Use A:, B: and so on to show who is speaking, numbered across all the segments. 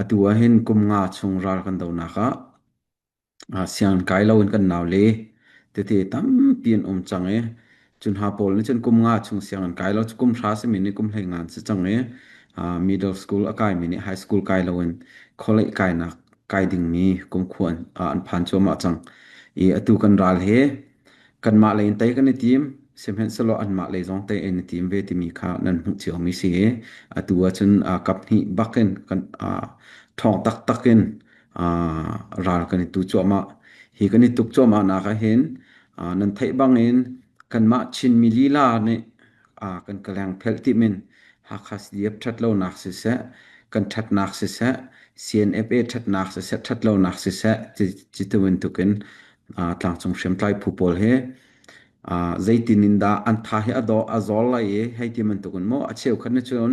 A: Atu ahhin kum nga chung ral kan donak ah sianginn kai loin kan naule tete tampi an um cang i cu hna pawl nih cun kum nga chung sianginn kai lo cu kum hra simi nih kum hlei ngan si cang i middle school a kaimi nih high school kai loin college kainak kai dingmi kum khua an phan cuahmah cang. I atu kan ral hi kanmah lei in tei kan i tim sihmanhsehlaw anmah lei zong tei an i tim ve timi kha nan hmuh ciomi si i atu ahcun kap hnih bakin kan ṭhawng taktak in ral kan i tu cuahmah. Hi kan i tuk cuahmah nak ahhin nan theih bangin kanmah Chinmi lila nih kan kaleng phelh timin Hakha CDF ṭhatlonak siseh, kan ṭhatnak siseh, CNFA ṭhatnak siseh, ṭhatlonak siseh, ci bantuk in tlangcung hriamtlai phu pawl hi zeitin in dah an tha hi a dawh a zawl lai i hei ti bantuk in maw a cheukhat nih cun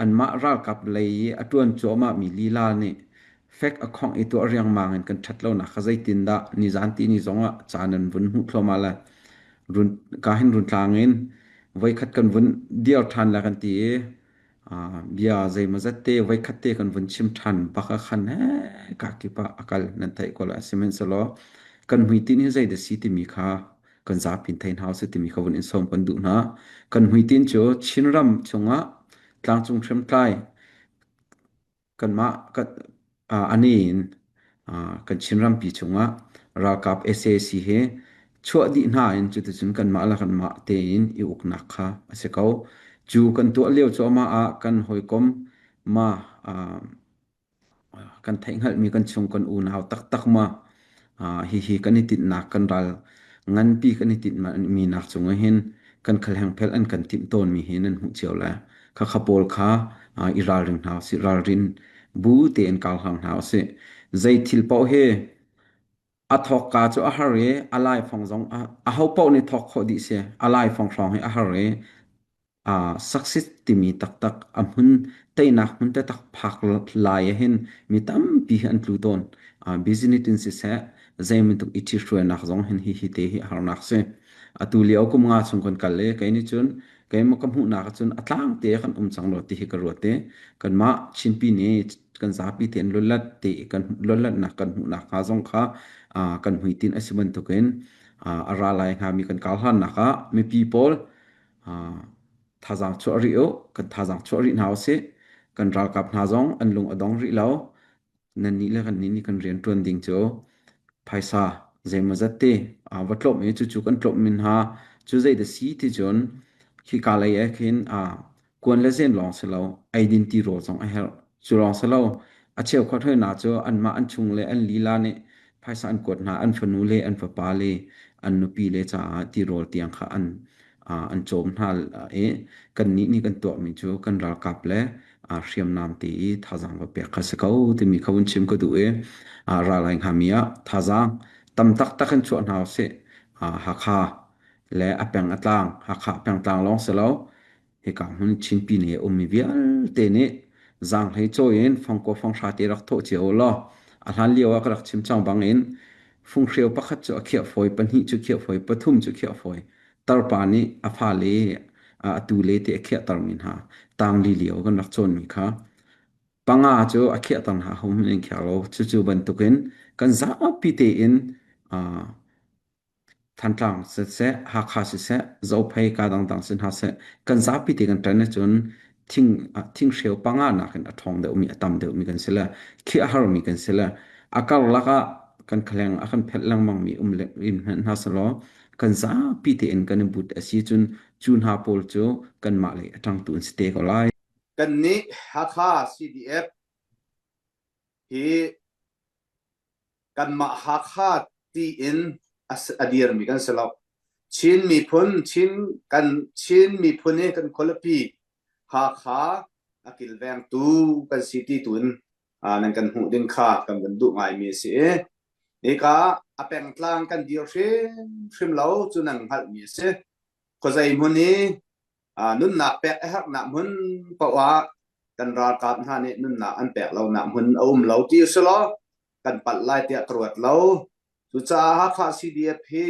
A: anmah ralkap lei i a ṭuan cuahmah mi lila nih fek a khongh i tuah riangmang in kan ṭhat lonak kha zeitindah nizan tihni zongah ca nan vun hmuh thluahmah le run ka hin run tlang in voikhat kan vun dir ṭhan le kan ti i bia zeimawzat te voikhat te kan vun chim ṭhan bak ah khan he ka kip ah a kal nan theih ko lai. Sihmanhsehlaw kan hmuitinh hi zeidah si timi kha kan zapi in thei hna usih timi kha vun in sawm kan duh hna. Kan hmuitinh cu Chinram chungah tlangcung hriamtlai Kanmah a ni in kan Chinrampi chungah ralkap sac hi chuah dih hna in cuticun kanmah le kanmah tein i uknak kha a si ko. Cu kan tuah lio cuahmah ah kan hawikom ma kan theihhngalhmi kan chung kan unau taktak ma Hihi kan i tinhnak kan ral nganpi kan i tinhmi nak cungah hin kan khalhengphel an kan timh tawnmi hi nan hmuh cio lai. Khakha pawl kha i ralring hna usih, ralrin bu tein kau hlang hna usih. Zei thil paoh hi a thawkka cu a har i a laifang zong aho paoh nih thawk khawh dih si. A laifang hrawng hi a har i Success timi taktak a hmun teinak hmun taktak phak lai ahhin mi tampi hi an tlu tawn. Business in siseh, zeibantuk i ṭhithruainak zong hin hihi te hi harnak si. Atu lio kum nga chung kan kal i kei nih cun keimah ka hmuhnak ahcun a tlang te kan um cang lo ti hi ka ruat i kanmah Chinpi nih kan zapi tein lulat te kan lulatnak kan hmuhnak hnga zong kha kan hmuitinh a si bantukin a ra lai hngami kan kar hlannak ah mipi pawl Thazaang chuah rih u, kan thazaang chuah rih hna usih. Kan ralkap hna zong an lung a dong rih lo. Nannih le kannih nih kan rian ṭuan ding cu phaisa zeimawzat te va tlawmh i cucu kan tlawmh min hna cu zei dah si ti cun khika lei ah khin kuan le zen lawng si lo eidin tirawl zong a herh. Cu lawng si lo a cheukhat hoi hna cu anmah an chung le an lila nih phaisa an kuat hna an fanu le an fapa le an nupi le caah tirawl tiang kha an an cawm hna i kannih nih kan tuahmi cu kan ralkap le hriamnam te i thazaang va pek kha si ko timi kha vun chim ka duh i ral ai hngami ah thazaang tam taktak in chuah hna usih. Hakha le a peng a tlang Hakha pengtlang lawng si lo hika hmun Chinpi nih a ummi vialte nih zaanghlei cawi in fangkua fanghra te rak thawh cio u law a hlan lio ah ka rak chim cang bangin funghreu pakhat cu a khiah fawi pahnih cu khiah fawi pathum cu khiah fawi tarpa nih a fale a tule te a khiahtermi hna tangli lio kan rak cawnmi kha panga cu a khiahter hna ho hmanh in khiak lo cucu bantukin kan zapi tein Thantlang siseh, Hakha siseh, Zophei ka dangdang si hna seh, kan zapi te kan ṭan ahcun thing thinghreu panga nakin a ṭhawng deuhmi a tam deuhmi kan si le khi a harmi kan si le a karlak ah kan khaleng a kan phelh lengmangmi um le in hmanh hna selaw kan zapi tein kan i but a si cun cu hna pawl cu kanmah lei a ṭangtu an si te ko lai.
B: Kannih Hakha CDF hi kanmah Hakha tiin a dirmi kan si lo. Chin miphun Chin kan Chin miphun i kan khualipi Hakha a kilvengtu kan si ti tu in nan kan hmuh ding kha kan van duh ngaimi a si i hika a pengtlang kan dir hrimhrim lo cu nan hngalhmi a si. Khuazei hmun i nunnak pek a herhnak hmun paoh ah kan ralkap hna nih nunnak an pek lonak hmun a um lo ti a si law kan palh lai tiah ka ruat lo. Cucaah Hakha CDF hi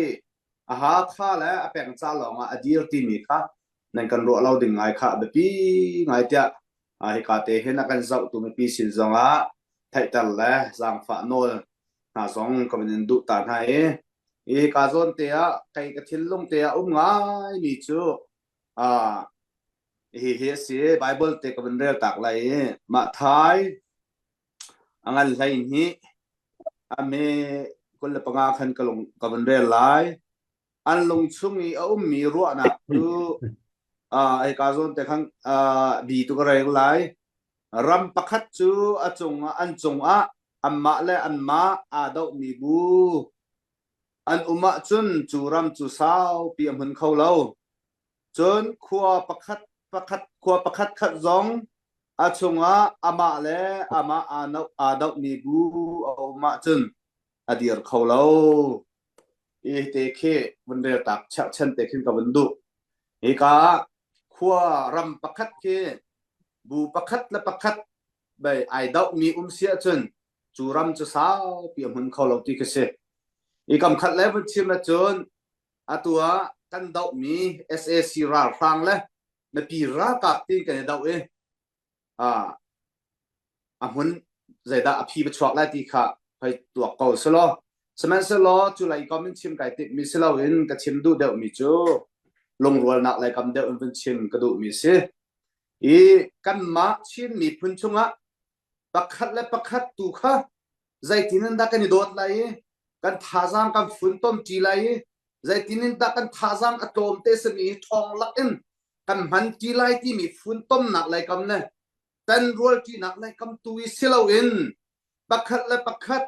B: a Hakha le a peng ca lawng ah a dir timi kha nan kan ruah lo ding ngai kha a biapi ngai tiah hika te hin a kan zohtu mipi sin zongah. theihter le zaangfah nawl hna zong ka van in duh ta hna i hi ka zawn te ah kei ka thinlung te ah um ngai mi cu ah hi hi a si. Bible te ka van rel tak lai i Matthai a ngan hlei hnih a me 25 khan ka lung ka van rel lai. An lung chung i a ummi ruahnak cu hei ka zawn te khan bi tu ka rel lai. Ram pakhat cu a cungah an cungah anmah le anmah aa dohmi bu an um ahcun cu ram cu saupi a hmun kho lo. Cun khua pakhat pakhat khua pakhat khat zong a chungah amah le amah aa dohmi bu a um ahcun a dir kho lo. Hi te khi vun rel tak cherhchan te khin ka vun duh. Hika ah khua ram pakhat khi bu pakhat le pakhat bei ai dohmi um si ahcun cu ram cu saupi a hmun kho lo ti khi si. Hi kam khat le vun chim ahcun atu ah kan dohmi SAC ralhrang le mipi ralkap ti kan i doh i a hmun zeidah a phi va chuak lai ti kha hoi tuak ko selaw. Sihmanhsehlaw cu lei kom in chim kai timhmi si loin ka chim duh deuhmi cu lungrualnak lei kam deuh in vun chim ka duhmi si. I kanmah Chin miphun chungah pakhat le pakhat tu kha zeitin in dah kan i dawt lai i kan thazaang kan funtom ṭi lai i zeitin in dah kan thazaang a tlawm te simi ṭhawng lak in kan hman ṭi lai timi funtomnak lei kam le tan rualṭinak lei kam tu i si loin pakhat le pakhat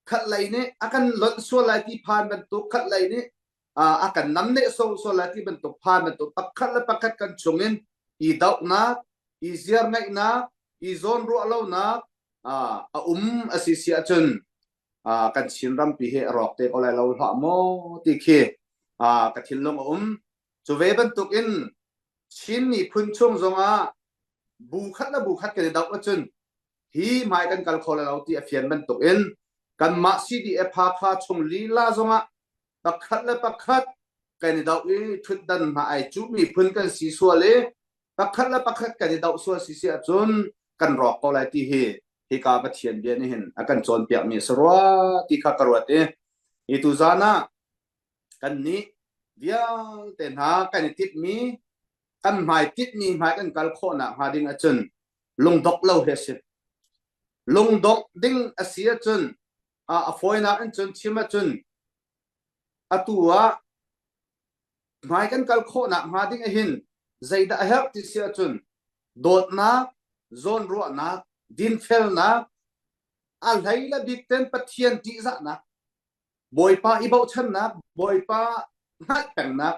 B: khat lei nih a kan lonh sual lai ti phan bantuk, khat lei nih a kan namneh sual lai ti bantuk phan bantuk, pakhat le pakhat kan chungin i dohnak, i ziarngeihnak, i zawnruah lonak a um a si si ahcun kan Chin rampi hi a rawk te ko lai lo hlah maw ti khi ka thinlung a um. Cu ve bantuk in Chin miphun chung zongah bu khat le bu khat kan i doh ahcun hi hmai kan kal kho lai lo ti a fian bantuk in kanmah CDF Hakha chung lila zongah pakhat le pakhat kan i doh i ṭhutdan hna ai cu miphun kan si sual i pakhat le pakhat kan i doh sual si si ahcun kan rawk ko lai ti hi hika Pathian bia nih hin a kan cawnpiakmi a si rua ti kha ka ruat i hi tu zan ah kannih vialte hna kan i timhmi kan hmai titmi hmai kan kal khawhnak hnga ding ahcun lungdok lo hi a si. Lungdongh ding a si ahcun a fawinak in cun chim ahcun atu ah hmai kan kal khawhnak hnga ding ahhin zeidah a herh ti si ahcun dawtnak, zawnruahnak, dinfelnak, a hlei le bik ten Pathian ṭihzahnak, Bawipa i bochannak, Bawipa hngalh pengnak,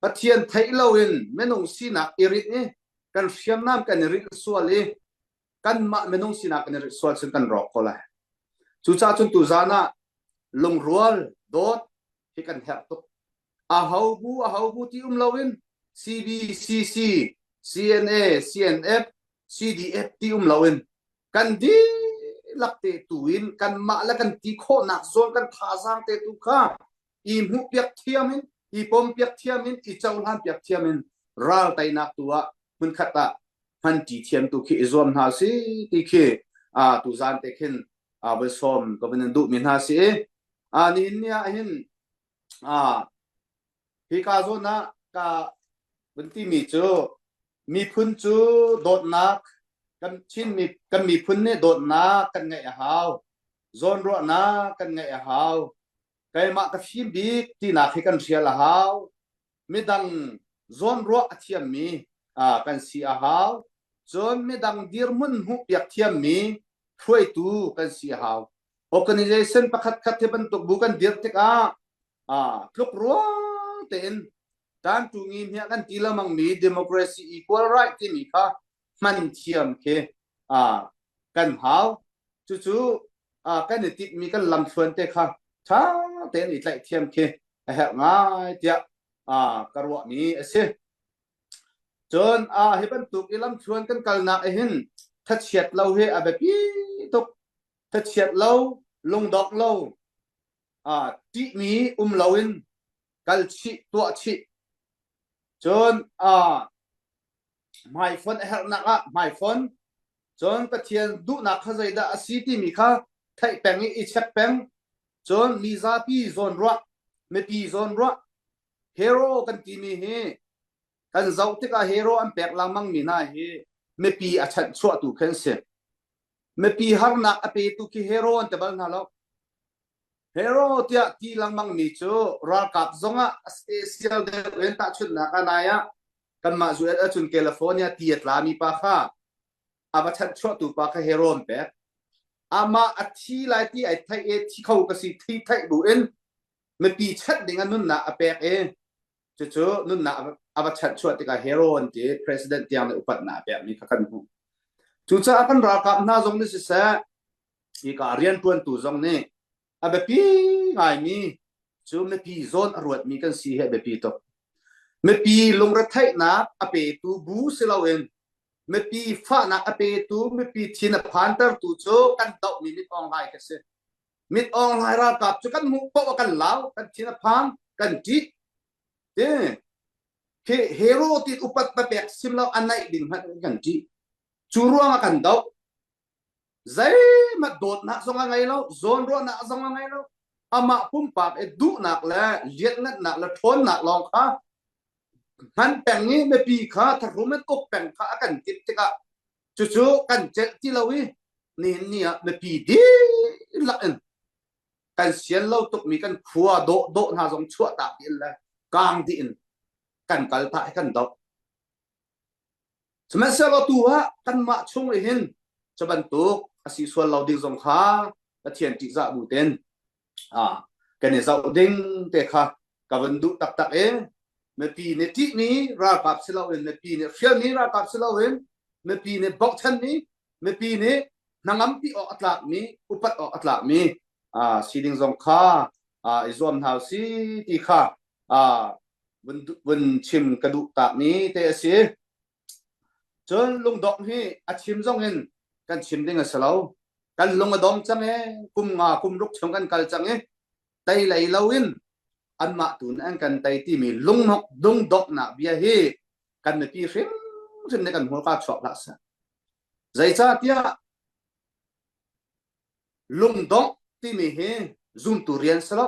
B: Pathian theih loin minung sinak i rinh i kan hriamnam kan i rinh sual i kanmah minung sinak kan i rinh sual cun kan rawk ko lai. Cucaah cun tuzaan ah lungrual dawt hi kan herh tuk. Aho bu aho bu ti um loin CB, CC, CNA, CNF, CDF ti um loin kan dihlak te tu in kanmah le kan ti khawhnak zawn kan thazaang te tu kha i hmuhpiak thiam in, i pompiak thiam in, i cohlanpiak thiam in ral teinak tu ah hmunkhat ah hmanṭi thiam tu khi i zuam hna si ti khi tuzan te khin voi sawm ka van in duhmi hna si i nihin ni ah hin hika zawn ah ka vun timi cu miphun cu dawtnak kan Chin mi kan miphun nih dawtnak kan ngeih a hau, zawnruahnak kan ngeih a hau, keimah ka fim bik tinak hi kan hrial a hau, midang zawnruah a thiammi kan si a hau, cun midang dirhmun hmuhpiak thiammi hruaitu kan si a hau. Organization pakhat khat hi bantuk bu kan dir tikah tlukruang tein tantu ngi hmiah kan ti lamang mi democracy equal right timi kha hman thiam khi kan hau. Cucu kan i timhmi kan lamthluan te kha ṭha tein i tlaih thiam khi a herh ngai tiah ka ruahmi a si. Cun hi bantuk i lamthluan kan kalnak hin thachiat lo hi a biapi tuk. Thachiat lo, lungdongh lo, ṭihmi um loin kal chih, tuah chih. Cun hmaifon a herhnak ah hmaifon. Cun Pathian duhnak kha zeidah a si timi kha theih peng i i check peng. Cun mi zapi zawnruah, mipi zawnruah, hero kan timi hi kan zoh tikah hero an pek lengmang mi hna hi mipi a chanhchuahtu khi an si. Mipi harnak a petu khi hero an ti bal hna lo. Hero tiah ti lengmang mi cu ralkap zongah special deuh in tahchunhnak ah nai ah kanmah US ahcun California ti a tlami pa kha a va chanhchuahtu pa kha hero an pek. Amah a thi lai ti ai theih i thi kho ka si thi theih bu in mipi chanh ding a nunnak a pek i cucu nunnak a va chanhchuah tikah hero an ti president tiang nih upatnak a pekmi kha kan hmuh. Cucaah kan ralkap hna zong nih siseh hika rianṭuantu zong nih a biapi ngaimi cu mipi zawn a ruatmi kan si hi a biapi tuk. Mipi lungretheihnak a petu bu si loin mipi fahnak a petu, mipi thin a phantertu cu kan dohmi Mit Aung Hlaing ka si. Mit Aung Hlaing ralkap cu kan hmuh paoh ah kan lau, kan thin a phang, kan ṭih. Ti khi hero ti upat papek sim lo a naih ding hmanh kan ṭih. Cu ruangah kan doh. Zeihmanh dawtnak zong a ngei lo, zawnruahnak zong a ngei lo. Amah pumpak i duhnak le lianhngannak le ṭhawnnak lawng kha hman peng i mipi kha thahrum in uk peng kha a kan timh tikah cucu kan celh ti lo i nihin ni ah mipi dihlak in kan sian lo tukmi kan khua dawh dawh hna zong chuahtak dih in le kaang dih in kan kal ta i kan doh. Sihmanhsehlaw tu ah kanmah chung i hin cu bantuk a si sual lo ding zong kha Pathian ṭihzah bu tein kan i zoh ding te kha ka van duh taktak i mipi nih ṭihmi ralkap si loin mipi nih hrialmi ralkap si loin mipi nih bochanmi mipi nih hnangampi awk a tlakmi upat awk a tlakmi si ding zong kha i zuam hna si ti kha vun vun chim ka duh takmi te a si. Cun lungdongh hi a chim zong in kan chim ding a si lo. Kan lung a dong cang e, kum nga kum ruk chung kan kal cang i tei lei lo in anmah tu nih an kan tei timi lungnok lungdonghnak bia hi kan mipi hrimhrim nih kan hmurka chuak hlah seh. Zeicahtiah lungdongh timi hi zumtu rian si lo.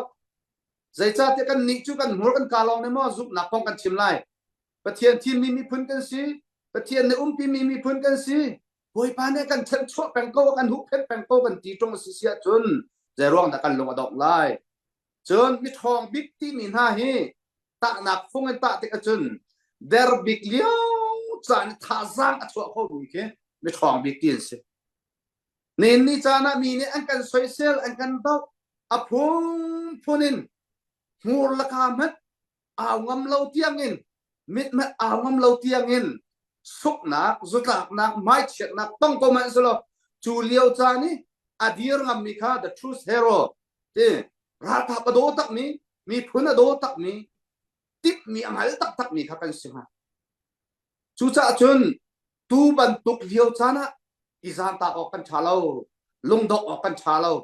B: Zeicahtiah kannih cu kan hmur kan kaa lawng nih maw zumhnak kong kan chim lai. Pathian thimmi miphun kan si. Pathian nih umpimi miphun kan si. Bawipa nih kan chanchuah peng ko, kan huhphenh peng ko kan ti ṭung a si si ahcun zeiruang dah kan lung a dongh lai. Cun miṭhawng bik timi hna hi tahnak fung in tah tik ahcun der bik lio caan i thazaang a chuah khomi khi miṭhawng bik ti an si. Nin ni caan ah mi nih an kan soisel, an kan doh, a phunphun in hmur laka hmanh au ngam lo tiangin mit hmanh au ngam lo tiangin suknak, zutlaknak, hmaichiatnak tong ko hmanh selaw cu lio caan i a dir ngammi kha the truth hero ti ralkap a daw takmi, miphun a daw takmi, timhmi a hngal taktakmi kha kan si hnga. Cucaah cun tu bantuk lio caan ah i zaantak awk kan ṭha lo, lungdongh awk kan ṭha lo.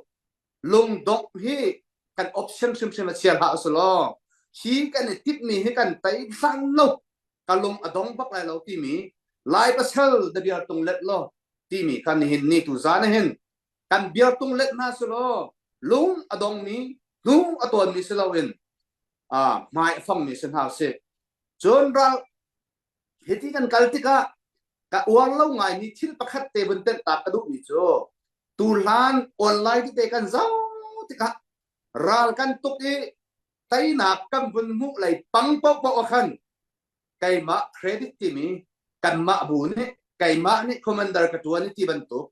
B: Lungdongh hi kan option hrimhrim a chia hlah usulaw hi kan i timhmi hi kan tei hlan lo ka lung a dong bak lai lo timi Lai pasal da biar tung let law timi kha nihin ni tu zan hin kan biar tung let hna sulaw lung a dongmi hnu a tawnmi si loin hmai a fangmi si hna usih. Cun ral hiti kan kal tikah ka uar lo ngaimi thil pakhat te vun tenh ta ka duhmi cu tuhlan online tete kan zoh tikah ral kan tuk i teinak kan vun hmuh lei pang paohpaoh ah khan keimah credit timi kanmah bu nih keimah nih commander ka tuan i ti bantuk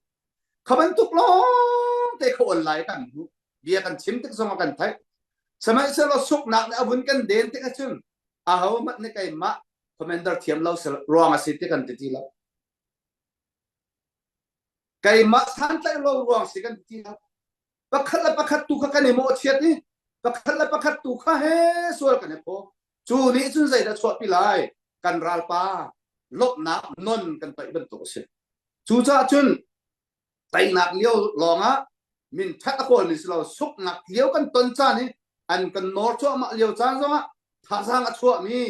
B: kha bantuk lawng te kha online kan hmuh bia kan chim tik zong ah kan theih sihmanhsehlaw suknak nih a vun kan den tik ahcun ahohmanh nih keimah commander thiam lo ruang a si ti kan ti ti lo keimah santlaih lo ruang si kan ti ti lo pakhat le pakhat tu kha kan i mawhchiat i pakhat le pakhat tu kha he sual kan i phaw cu nih cun zeidah chuahpi lai kan ralpa lawmhnak non kan toih bantuk a si cucaah cun teinak lio lawngah min ṭhat a kawlmi si lo suknak lio kan ton caan i an kan nawr cuahmah lio caan zongah thazaang a chuahmi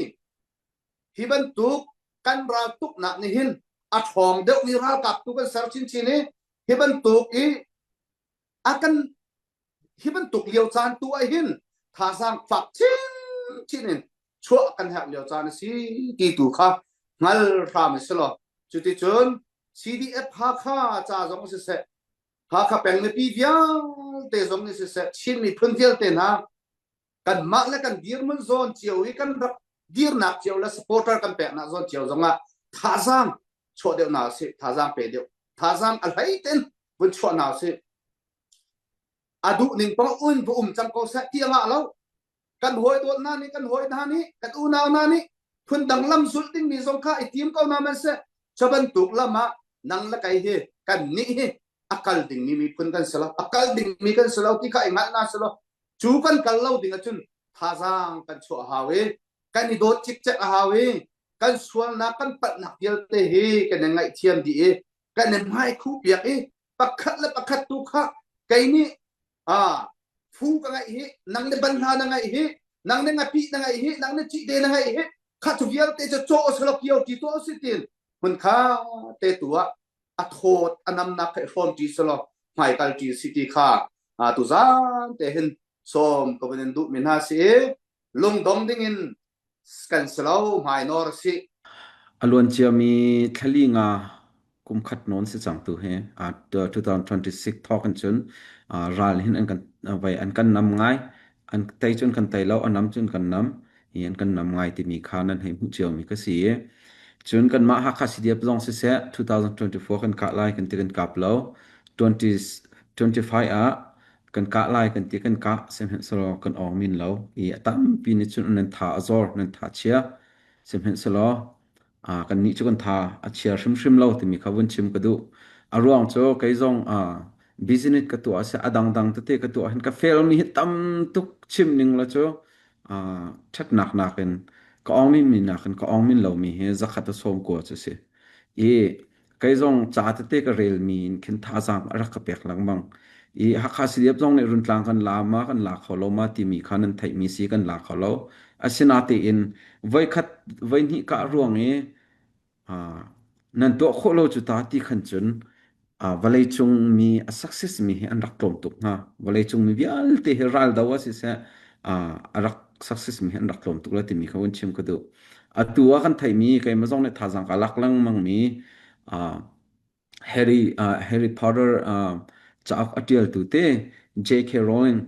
B: hi bantuk kan ral tuknak nih hin. A ṭhawng deuhmi ralkap tu kan ser chinchin i hi bantuk i a kan hi bantuk lio caan tu ah hin thazaang fak chinchin in chuah kan herh lio caan a si ti tu kha hngal hram i si law cuticun CDF Hakha ca zong siseh Hakha peng mipi vialte zong nih siseh Chin miphun vialte hna kanmah le kan dirhmun zawn cio i kan rak dirnak cio le supporter kan peknak zawn cio zongah thazaang chuah deuh na si thazaang pe deuh thazaang a hlei ten vun chuah na si a duh ning pang un bu um cang ko seh ti ngah lo kan hawi dawt na nih kan hawi hna nih kan unau hna nih phun dang lam zulh ding mi zong kha i tim ko na man seh cu bantuk lam ah nang le kai hi kan nih hi a kal ding mi miphun kan si lo a kal ding mi kan si lo ti kha i hngalh na si lo cu kan kal lo ding ahcun thazaang kan chuah hau i kan i dawt cikcek a hau i kan sualnak kan palhnak vialte hi kan i ngaihthiam dih i kan i hmaikhu piak i pakhat le pakhat tu kha kei nih a phu ka ngaih hi nang nih banhla na ngaih hi nang nih ngapih na ngaih hi nang nih cite na ngaih hi kha cu vialte cu cawh selaw kio ti tuah si tin hmun kha te tu ah a thawt a namnak kha i hrawm ṭi selaw hmaikal ṭi si ti kha tuzan te hin sawm ka vun in duhmi hna si i lungdong dingin kan si lo hmai nawr si.
A: A luan ciami thlali nga kum khat nawn si cang tu hi 2026 thawk in cun ral hin an kan vai an kan nam ngai an tei cun kan tei lo a nam cun kan nam hi an kan nam ngai timi kha nan hei hmuh ciomi ka si i cun kanmah Hakha CDF zong siseh 2024 kan kah lai kan ti kan kap lo 2025 ah kan kah lai kan ti kan kah sihmanhsehlaw kan awng min lo i a tampi nih cun nan tha a zor nan tha chia sihmanhsehlaw kannih cu kan tha a chia hrimhrim lo timi kha vun chim ka duh. A ruang cu kei zong business ka tuah a dangdang tete ka tuah hin ka fail mi hi tam tuk chim ning la cu ṭhatnak nakin ka ong mi nakin ka ong min lomi hi zakhat a sawm kua cu si. I kei zong ca tete ka rel mi in khin thazaang a rak ka pek lengmang. I Hakha CDF zong nih Runtlang kan la ma kan la kho lo ma timi kha nan theihmi si kan la kho lo. Asinatein voikhat voihnih kah ruang i nan tuah khawh lo cu ta ti khan cun vawleicung mi a success mi hi an rak tlawm tuk hnga. Vawleicung mi vialte hi raldo ah siseh a rak success mi hi an rak tlawm tuk la timi kha vun chim ka duh. Atu ah kan theihmi keimah zong nih thazaang ka lak lengmang mi Harry Potter cauk a ṭialtu te J.K. Rowling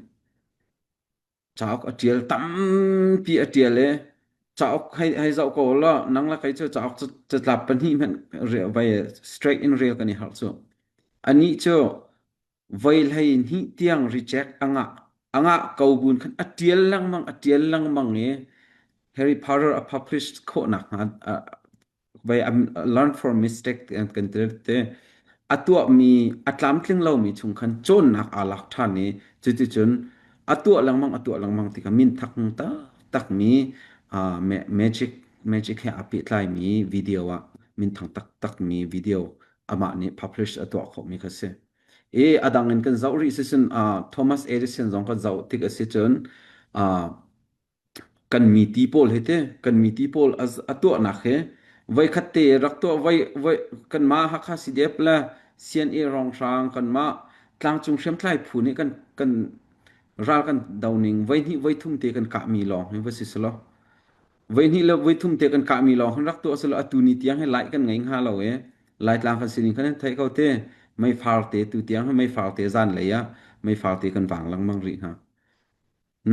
A: cauk a ṭial tampi a ṭial i cauk hei hei zoh ko law nang le kei cu cauk catlap pahnih hmanh vai straight in rel kan i harh cu. Anih cu voi 12 tiang reject a ngah. A ngah ko buin khan a ṭial lengmang a ṭial lengmang i Harry Potter a publish khawh nakhnga vai learn from mistake kan ti te a tuahmi a tlamtling lomi chung khan cawnnak aa lak ṭhan i cuticun a tuah lengmang a tuah lengmang tikah min thak taktakmi magic magic he aa pehtlaimi video ah minthang taktakmi video amah nih publish a tuah khawhmi kha si. I a dang in kan zoh rih si cun Thomas Edison zong kan zoh tik a si cun Kan mi ti pawl hi te kan mi ti pawl a tuahnak hi voikhat te rak tuah voi voi kanmah Hakha CDF le CNA ronghrang kanmah tlangcung hriamtlai phu nih kan kan ral kan do ning voihnih voithum te kan kahmi lawng hi va si selaw voihnih le voithum te kan kahmi lawng hin rak tuah selaw atu ni tiang hi lai kan ngei hnga lo i Laitlang kan sining khan theih ko te meifar te tu tiang hi meifar te zan lei ah meifar te kan vang lengmang rih hna.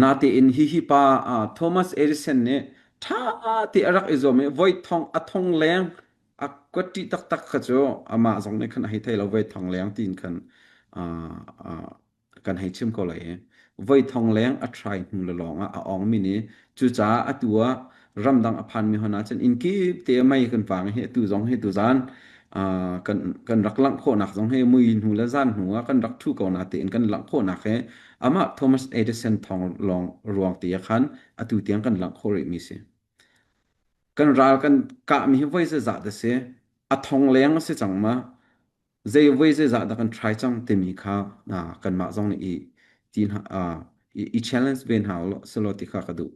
A: Natein hihi pa Thomas Edison nih ṭha te a rak i zuam i voi thong a thong leng a kuat taktak kha cu amah zong nih khan a hei thei lo voi thong leng tiin khan kan hei chim ko lai i voi thong leng a try hnu le lawng ah a ong mi nih cucaah atu ah ramdang a phan mi hon ahcun inn kip te mei kan vang hi atu zong hi tuzan kan kan rak langh khawhnak zong hi mui hnu le zan hnu ah kan rak thu ko na tein kan langh khawhnak hi amah Thomas Edison thong lawng ruang te ah khan atu tiang kan langh khawh rih mi si kan ral kan kah mi hi voi zeizah dah si a thong leng a si cang ma zei voi zeizah dah kan try cang timi kha kanmah zong nih i ti hna i challenge ve hna selaw ti kha ka duh.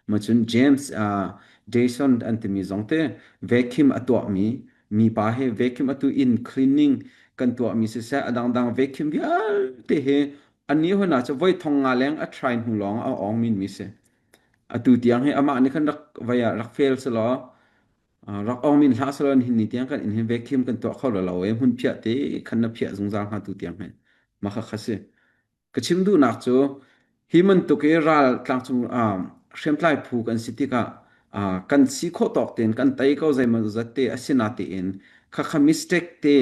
A: Ma cun James Jason an timi zong te vacuum a tuahmi Mipa he vacuum atu in cleaning kan tuahmi siseh a dangdang vacuum vialte hi ani hona cu voi thong nga leng a try hnu lawng a ong min mi si. Atu tiang hi amah nih khan rak vai ah rak fail selaw rak ong min hlah selaw hin ni tiang kan in hin vacuum kan tuah kho lo e hmun phiah te khan na phiah zungzal hnga tu tiang hi mah kha kha si. Ka chim duhnak cu hi bantuk i ral tlangcung hriamtlai phu kan si tikah kan si khawh tawk tein kan tei ko zeimaw zat te a si natein khakha mistake te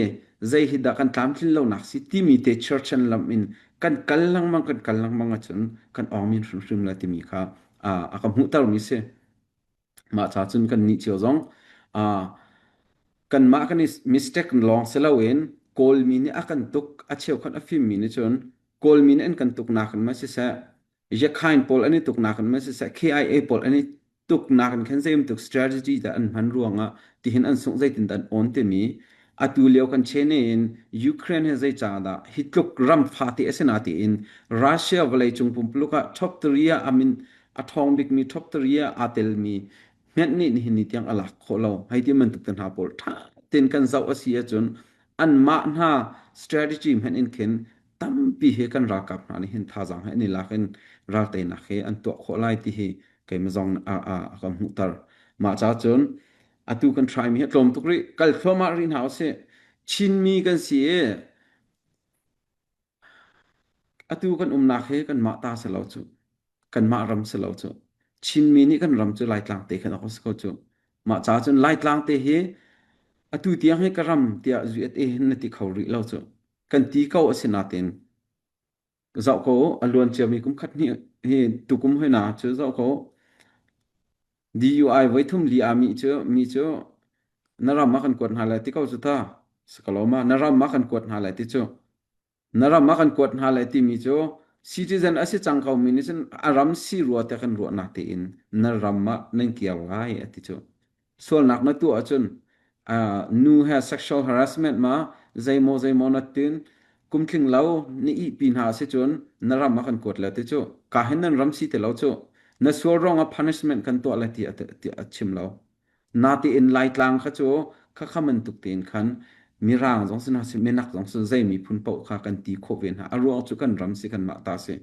A: zei hi dah kan tlamtlin lonak si timi te chirchan lam in kan kal lengmang kan kal lengmang ahcun kan awngmin hrimhrim la timi kha a ka hmuhtermi si. Mah ca cun kan nih cio zong kanmah kan i mistake lawng si loin Kawlmi nih a kan tuk a cheukhat a fimmi nih cun Kawlmi nih an kan tuknak in ma siseh Yakhain pawl an i tuknak in ma siseh KIA pawl an i tuknak in khan zeibantuk strategy dah an hman ruangah tihin an sungh zeitin dah an awn timi atu lio kan chene in Ukraine he zeicah dah hi tluk ram fate a si na tiin Russia vawleicung pumpuluk ah top 3 ah amin a ṭhawng bikmi top 3 ah aa telmi hmenh nih nihin ni tiang a lak khawh lo. Hei ti bantuk te hna pawl ṭha tein kan zoh a si ahcun anmah hna strategy hmenh in khin tampi hi kan ralkap hna nih hin thazaang he an i lak in ral teinak hi an tuah khawh lai ti hi keimah zong a, a, a kan hmuhter. Mah ca cun atu kan try mi hi a tlawm tuk rih. Kal thluahmah rih hna usih. Chinmi kan si i Atu kan umnak hi kanmah ta si lo cu. Kanmah ram si lo cu. Chinmi nih kan ram cu Laitlang te khan a si ko cu. Mah ca cun Laitlang te hi atu tiang hi ka ram tiah USA hin na ti kho rih lo cu. Kan ti ko a si natin zoh ko a luan ciami kum khat hnih hi tukum hoi na cu zoh ko DUI voithum li ah mi cu mi cu na ram ah kan kuat hna lai ti ko cu ta. Sakaloma na ram ah kan kuat hna lai ti cu. Na ram ah kan kuat hna lai timi cu citizen a si cang ko mi nih cun a ram si rua te kan ruahnak tein na ram ah nan kir lai a ti cu. Sualnak na tuah ahcun uh, nu he sexual harassment ma zeimaw zeimaw na tin kumtling lo na ihpi hna a si cun na ram ah kan kuat le ti cu ka hin nan ram si ti lo cu na sual ruang ah punishment kan tuah le ti a chim lo. Natein Laitlang kha cu khakha bantuk tein khan Mirang zong si hna seh, minak zong si zei miphun paoh kha kan ti khawh ve hna. A ruang cu kan ram si kanmah ta si.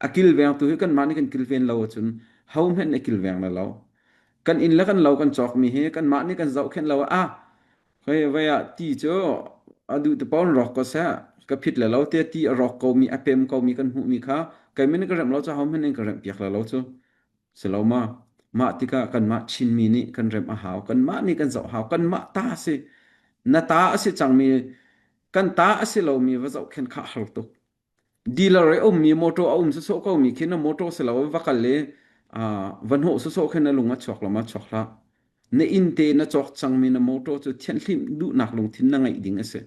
A: A kilvengtu hi kanmah nih kan kilven lo ahcun ho hmanh nih a kilveng la lo. Kan inn le kan lo kan cawkmi hi kanmah nih kan zohkhenh lo ah hei vei ah ti cu a duh te paoh in rawk ko seh ka phit le lo te ti a rawk komi a pem komi kan hmuhmi kha keimah nih ka remh lo cu ho hmanh nih ka remh piak la lo cu. Si lo ma? Mah tikah kanmah Chinmi nih kan remh a hau. Kanmah nih kan zoh hau. Kanmah ta a si. Na ta a si cangmi, kan ta a si lomi va zohkhenh kha a har tuk. Dealer i ummi motor a um sawsawh komi khi na motor si lo va kal i va hnawh sawsawh khi na lung a chuak lo ma chuak hlah. Na inn te na cawk cangmi na motor cu thianhhlimh duhnak lungthin na ngeih ding a si.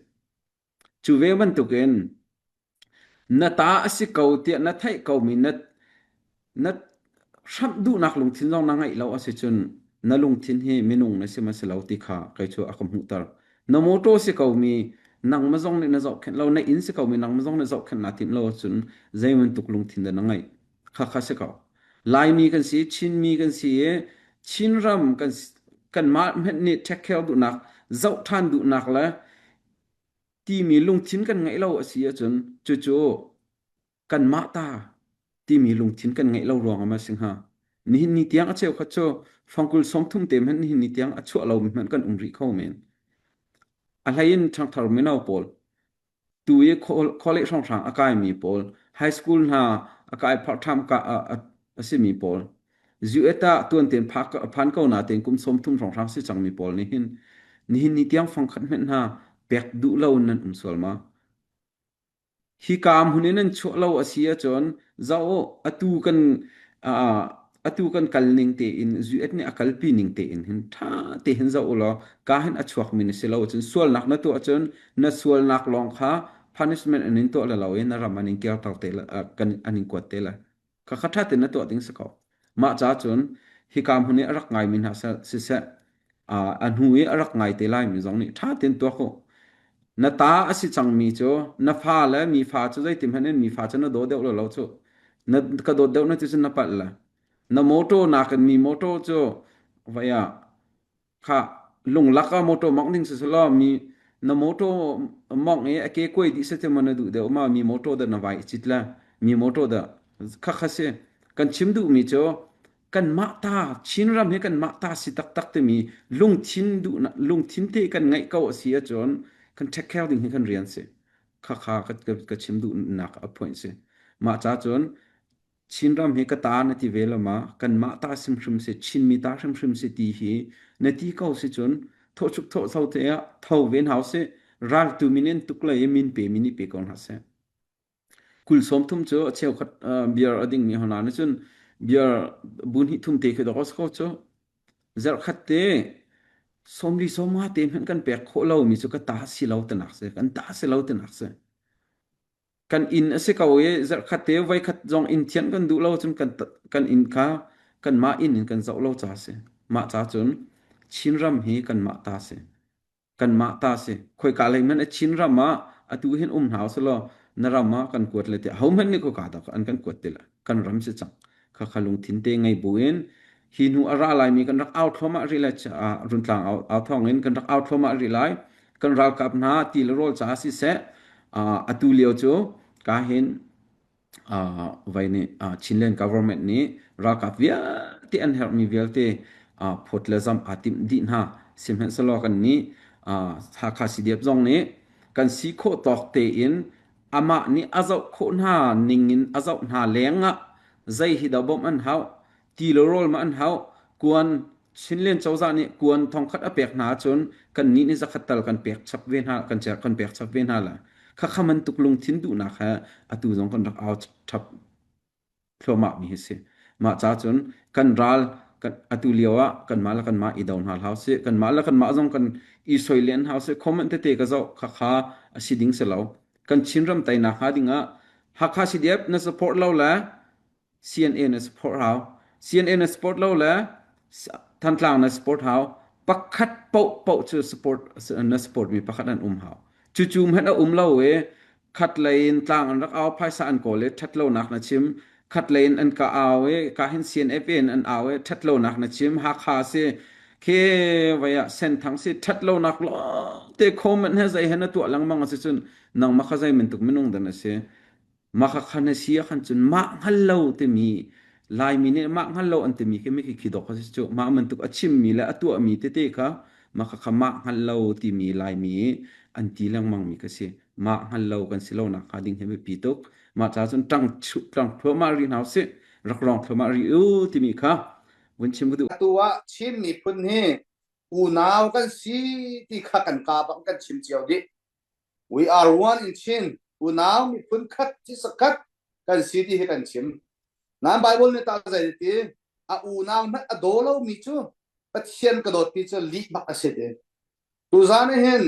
A: Cu ve bantukin Na ta a si ko tiah na theih komi na na hramh duhnak lungthin zong na ngeih lo a si cun na lungthin hi minung na si ma si lo ti kha kei cu a ka hmuhter. Na mawṭaw si komi nangmah zong nih na zohkhenh lo, na inn si komi nangmah zong nih zohkhenh naa timh lo ahcun zei bantuk lungthin dah na ngeih? Khakha si ko. Laimi kan si, Chinmi kan si i Chinram kan kanmah hmanh nih take care duhnak, zoh ṭhan duhnak le timi lungthin kan ngeih lo a si ahcun cucu kanmah ta timi lungthin kan ngeih lo ruangah ma si hnga. Nihin ni tiang a cheukhat cu fangkul 30 te hmanh nihin ni tiang a chuah lomi hmanh kan um rih kho men. A hlei in ṭhangthar mino pawl tu i college hrawnghrang a kaimi pawl, high school hna a kai part-time ka a, a simi pawl, US ah tuan tein phan ko natein kum 30 hrawnghrang si cangmi pawl nih hin nihin ni tiang fangkhat hmenh hna pek duh lo in nan um sual ma? Hika hmun in nan chuah lo a si ahcun zoh u, atu kan atu kan kal ning tein US nih a kalpi ning tein hin ṭha te hin zoh u law ka hin a chuakmi na si lo ahcun sualnak na tuah ahcun na sualnak lawng kha punishment an in tuah le lo i na ram an in kirter te kan an in kuat te lai. Khakha ṭha tein na tuah ding si ko. Mah ca cun hika hmun i a rak ngaimi hna siseh, a hnu i a rak ngai te laimi zong nih ṭha tein tuak u. Na ta a si cangmi cu na fa le mi fa cu zeitin hmanh in mi fa cu na daw deuh lo lo cu. Na ka dawt deuh na ti cun na palh le. Na motor nakin mi motor cu vai ah Khah! Lunglak ah motor mawngh ding si selaw mi na motor mawngh i a ke kuai dih seh maw na duh deuh ma mi motor dah na vai i cit le mi motor dah khakha si. Kan chim duhmi cu kanmah ta Chinram hi kanmah ta si taktak timi lungthin duhnak lungthin te kan ngeih ko a si ahcun kan take care ding hi kan rian si. Khakha ka, ka, ka chim duhnak a point si. Mah ca cun Chinram hi ka ta na ti ve lo ma? Kanmah ta hrimhrim si, Chinmi ta hrimhrim si ti hi na ti ko si cun thawhchuk thawhso te ah tho ve hna usih. Raltu min in tuk le i min pe mi nih pe ko hna seh. Kul sawm thum cu a cheukhat beer a dingmi hna nih cun beer bu hnih thum te khi dawk a si ko cu. Zarhkhat te sawmli sawmnga te hmanh kan pek khawh lomi cu ka ta si lo tinak si, kan ta si lo tinak si. Kan inn a si ko i zarhkhat te voikhat zong inn thianh kan duh lo cun kan kan inn kha kanmah inn in kan zoh lo ca a si. Mah ca cun Chinram hi kanmah ta si. Kanmah ta si. Khoika lei hmanh a Chinram ah atu hin um hna usih law na ram ah kan kuat le tiah hohmanh nih khoika dah an kan kuat ti lai. Kan ram si cang. Khakha lungthin te ngei buin hi hnu a ra laimi kan rak au thluahmah rih lai caah Runtlang au, au thawng in kan rak au thluahmah rih lai. Kan ralkap hna ti le rawl caah siseh atu lio cu ka hin vai nih Chinland government nih ralkap vialte an herhmi vialte phawt le zam aa timh dih hna. Sihmanhsehlaw kan nih Hakha CDF zong nih kan si khawh tawk tein amah nih a zoh khawh hna ning in a zoh hna leng ah zei hi dah bawmh an hauh ti le rawl ma an hauh kuan Chinland cozah nih kuan thongkhat a pek hna ahcun kannih nih zakhat tal kan pek chap ve hna kan kan pek chap ve hna la khakha man tuk lungthin duhnak he atu zong kan rak au chap thluahmah mi hi si. Mah ca cun kan ral kan atu lio ah kanmah le kanmah i do hna hlah usih. Kanmah le kanmah zong kan i soi len hna usih. Comment tete ka zoh khakha a si ding si lo. Kan Chinram teinak hnga ding ah Hakha CDF na support lo le CNA na support hau. CNA na support lo le Thantlang na support hau. Pakhat paoh paoh cu support na support mi pakhat an um hau. Cucu hmanh a um lo i khat lei in tlang an rak au phaisa an kawl i ṭhatlonak na chim khat lei in an ka au i ka hin CNF in an au i ṭhatlonak na chim Hakha si khi vai ah Senthang si ṭhatlonak lawngte comment he zei he na tuah lengmang a si cun nangmah kha zei bantuk minung dah na si Mah kha na si ah khan cun mah hngal lo timi Laimi nih mah hngal lo an timi khi khi khi dawk a si cu mah bantuk a chimmi le a tuahmi tete kha mah kha mah hngal lo timi Laimi an ti lengmang mi kha si mah hngal lo kan si lo nak hnga ding hi biapi tuk mah ca cun ṭang ṭang thluahmah rih hna usih rak rong thluahmah rih u timi kha vun chim ka duh.
B: Atu ah Chin miphun hi unau kan si ti kha kan ka bang kan chim cio dih. We are one in Chin. Unau miphun khat thisa khat kan si ti hi kan chim. Nan Bible nih tah zei ti a unau hmanh a daw lomi cu Pathian ka dawt ti cu lih bak a si ti. Tuzan hin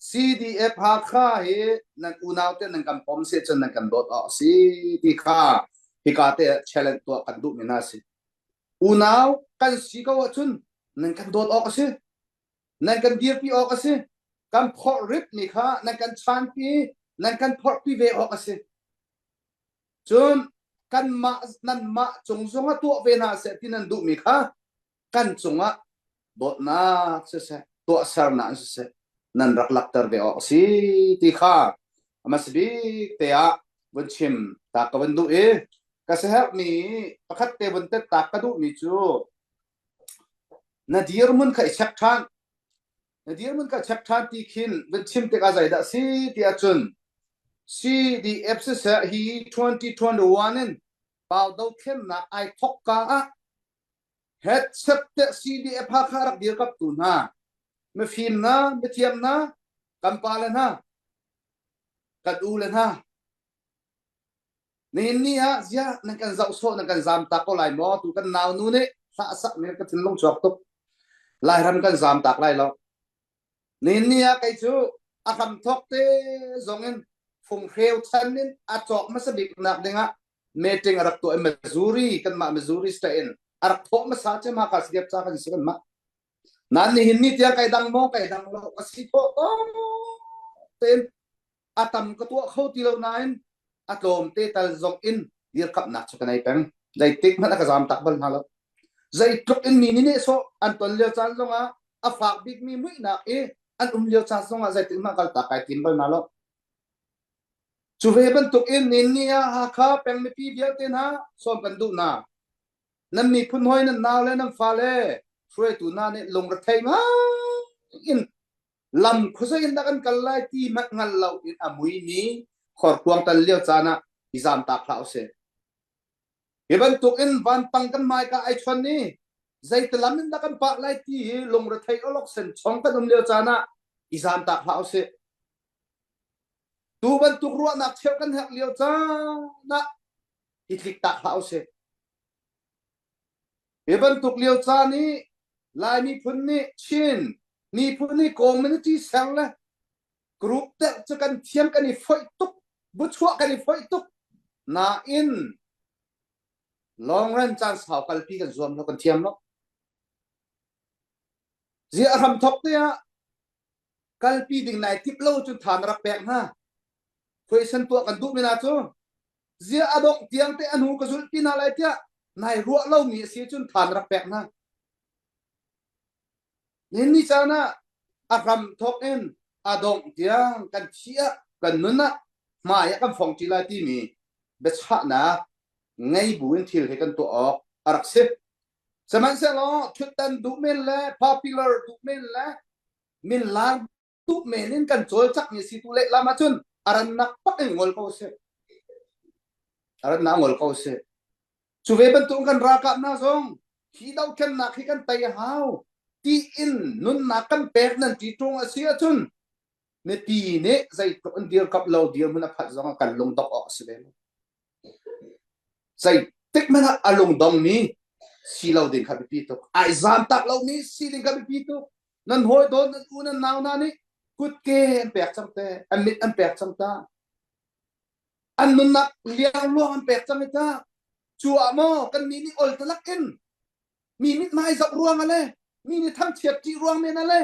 B: CDF Hakha hi nan unau te nan kan pom si cun nan kan dawt awk si ti kha hika te challenge tuah kan duh mi hna si. Unau kan si ko ahcun nan kan dawt awk a si. Nan kan dirpi awk a si. Kan phorh ritmi kha nan kan chanpi, nan kan phorhpi ve awk a si. Cun kanmah nanmah cung zongah tuah ve hna seh ti nan duhmi kha kan cungah dawtnak siseh, tuahsernak siseh, nan rak lakter ve awk a si ti kha hmasa bik te ah vun chim ta ka vun duh i ka siaherhmi pakhat te vun tet ta ka duhmi cu Na dirhmun kha i check ṭhan. Na dirhmun kha check ṭhan ti khin van chim tikah zeidah a si ti ahcun CDF siseh hi 2021 in pau dothlennak ai thawkka ah headset te CDF Hakha rak dirkamhtu hna mifim hna mithiam hna kan pale hna kan u le hna Nihin ni ah ziah nan kan zoh sawh nan kan zaam tak ko lai maw tu kan nau nu nih hlah sak mi ka thinlung chuak tuk Lairam kan zaam tak lai lo nihin ni ah kei cu a hram thawk te zong in funghreu chan in a cawk hmasa bik nak ding ah meeting a rak tuah i Missouri kanmah Missouri state in a rak thawh hmasa cem Hakha CDF ca kan si kanmah nan nihin ni tiang kai dang maw kai dang lo ka si thawh tein a tam ka tuah kho ti lo nain a tlawm te tal zong in dirkamhnak cu ka nei peng zeitik hmanh a ka zam tak bal hna lo zeitluk in mi nih sawh an ton lio caan zongah A fak bikmi muihnak i an um lio caan zongah zeitin hmanh kaltak kai tim bal hna lo. Cu ve bantuk in ninni ah Hakha peng mipi vialte hna sawm kan duh hna. Nan miphun hawi nan nau le nan fale hruaitu hna nih lungrethei ngai in lam khuazei in dah kan kal lai ti hmanh hngal lo in a muimi horkuang tal lio caan ah i zamtak hlah usih. Hi bantuk in vanpang kan hmaika ai chuan i zeitilam in dah kan pah lai ti hi lungrethei awlok sen chong kan um lio caan ah i zamtak hlah usih. Tu bantuk ruahnak cheuh kan herh lio caan ah i tlik tak hlah usih. Hi bantuk lio caan i Lai miphun nih Chin miphun nih community ser le group telh cu kan thiam kan i foih tuk buchuah kan i foih tuk nain long run caan sau kalpi kan zuam lo kan thiam lo zia a hram thok te ah kalpi ding nai tip lo cun tha na rak pek hna question tuah kan duh mi na cu zia a dongh tiang te a hnu ka zulh pi hna lai tiah nai ruah lomi a si cun tha na rak pek hna Nihin ni caan ah a hram thawk in a dongh tiang kan thi ah kan nun ah hmai ah kan fong ṭi lai timi biachahnak ngei bu in thil hi kan tuah awk a rak si. Sihmanhsehlaw ṭhutdan duh men le popular duh men le min lar duh men in kan cawlcangmi si tu lehlam ahcun a rannak pak in ngol ko sih. A rannak ngol ko sih. Cu ve bantuk kan ralkap hna zong hi dothlennak hi kan tei a hau tiin nunnak kan pek nan ti ṭung a si ahcun mipi nih zeitluk in dirkamh lo dirhmun a phanh zong ah kan lungdongh awk a si ve lo. Zeitik hmanh ah a lungdongmi si lo ding kha biapi tuk. Ai zaamtak lomi si ding kha biapi tuk. Nan hawi dawn nan u nan nau hna nih kutke an pek cang te, an mit an pek cang ta. An nunnak liangluang an pek cang i ta. Cu ah maw kan nih nih ol talak in mi mithmai zoh ruang ah le mi nih thangchiat ṭih ruang men ah le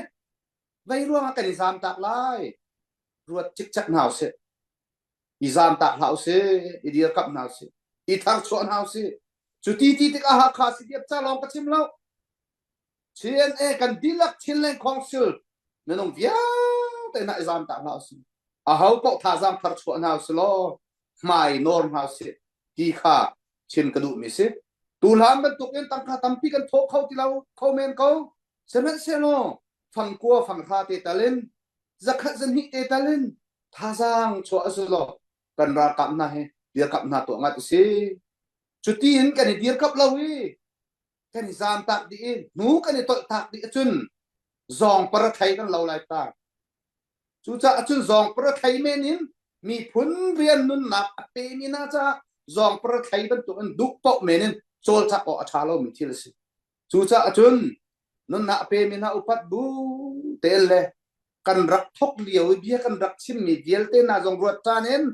B: vei ruang ah kan i zaamtak lai. Ruat cikcek hna usih. I zaamtak hlah usih, i dirkamh hna usih, i tharchuah hna usih. Cu ti ti tikah Hakha CDF ca lawng ka chim lo. CNA kan dihlak Chinland Council minung vialte hna i zaamtak hna usih. Aho paoh thazaang tharchuah hna usih law hmai nawr hna usih ti kha chim ka duhmi si. Tu hlan bantuk in tangka tampi kan thawh kho ti lo kho men ko. Sihmanhsehlaw fangkua fanghra te tal in zakhat zahnih te tal in thazaang chuah a si law kan ralkap hna hi dirkamh hna tuah ngat a si. Cuti in kan i dirkamh lo i kan i zaamtak dih i hnu kan i tolhtak dih ahcun zawng parathei kan lo lai ta. Cucaah cun zawng parathei men in miphun rian nunnak a pemi hna caah zawng parathei bantuk in duh paoh men in cawlcangh awk a ṭha lomi thil a si. Cucaah cun nunnak a pemi hna upat bu tein le kan rak thok lio i bia kan rak chimmi vialte hna zong ruat ṭhan in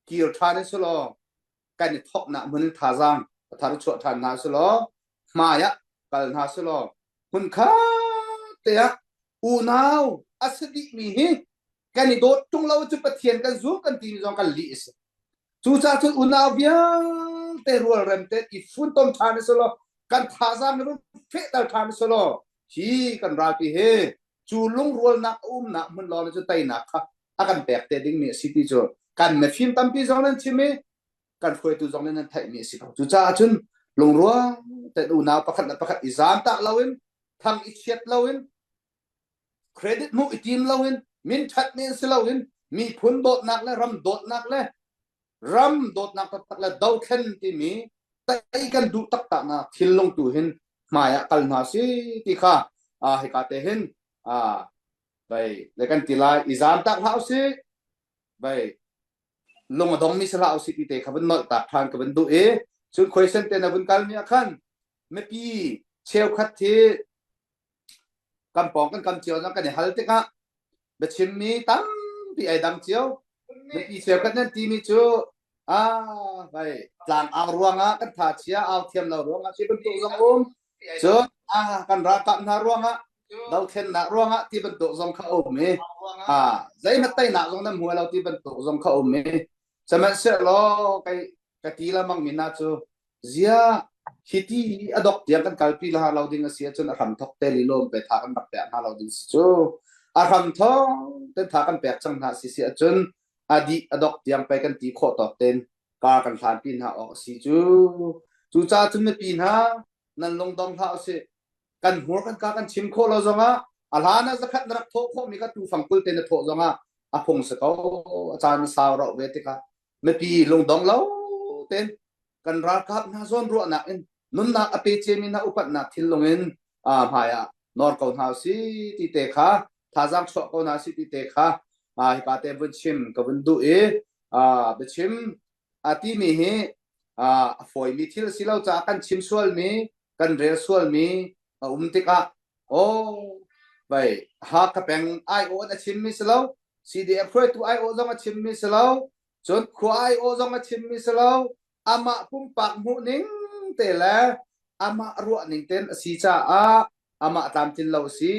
B: kir ṭhan in sulaw kan i thoknak hmun in thazaang a thar chuah ṭhan hna sulaw hmai ah kal hna sulaw hmunkhat te ah unau a si dihmi hi kan i dawt ṭung lo cu Pathian kan zum kan timi zong kan lih a si. Cucaah cun unau vialte rualrem te i funtom ṭhan a si law kan thazaang in fehter ṭhan a si law hi kan ralpi hi cu lungrualnak a umnak hmun lawng cu teinak kha a kan pek te dingmi a si ti cu kan mifim tampi zong nan chim i kan hruaitu zong nih nan theihmi a si ko. Cucaah cun lungrual tein unau pakhat le pakhat i zaamtak loin thang i chiat loin credit hmuh i tim loin min ṭhat men si loin miphun dawtnak le ram dawtnak le ram dawtnak taktak le dothlen timi tei kan duh taktaknak thinlung tu hin hmai ah kal hna si ti kha hika te hin bai le kan ti lai i zaam tak hlah usih bai lung a dongmi si hlah usih ti te kha vun nolh tak ṭhan ka vun duh i cun question te na vun kal mi ah khan mipi cheukhat hi kan pawng kan kam cio kan i hal tikah biachimmi tampi ai dang cio mipi cheukhat nan timi cu ah vai tlang au ruangah kan tha chia au thiam lo ruangah ti bantuk zong um cun ah kan ralkap hna ruangah dothlennak ruangah ti bantuk zong kha um i ah zeihmanh teinak zong nan hmu lo ti bantuk zong kha um i sihmanhsehlaw kai ka ti lamang mi hna cu zia. Hi ti a dok tiang kan kalpi la lo ding a si ahcun a hramthok te lilawm pe tha kan rak pek hna lo ding si cu. A hramthok te tha kan pek cang hna si si ahcun a dih a dok tiang pe kan ti khawh tawk ten kar kan hlanpi hna awk a si cu. Cucaah cun mipi hna nan lungdong hlah usih. Kan hmur kan ka kan chim khawh lo zongah a hlan ah zakhat na rak thawh khawhmi kha tufang kul te na thawh zongah a phung si ko. A caan a sau rauh ve tikah mipi lungdong lo ten kan ralkap hna zawn ruahnak in nunnak a pe ciami hna upatnak thinlung in hmai ah nawr ko hna si ti te kha thazaang chuah ko hna si ti te kha hika te vun chim ka vun duh i biachim a timi hi a fawimi thil si lo caah kan chim sualmi kan rel sualmi a um tikah oh vai Hakha peng aiawh a chimmi si lo CDF hruaitu aiawh zong a chimmi si lo Cun khua aiawh zong a chimmi si lo, amah pumpak hmuhning te le amah ruahning ten a si caah amah tlamtlin lo a si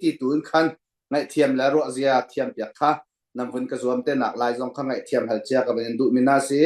B: ti tu in khan ngaihthiam le ruahzia thiam piak kha nan vun ka zuam te nak lai zong kha ngaihthiam hal cia ka van in duh mi na si.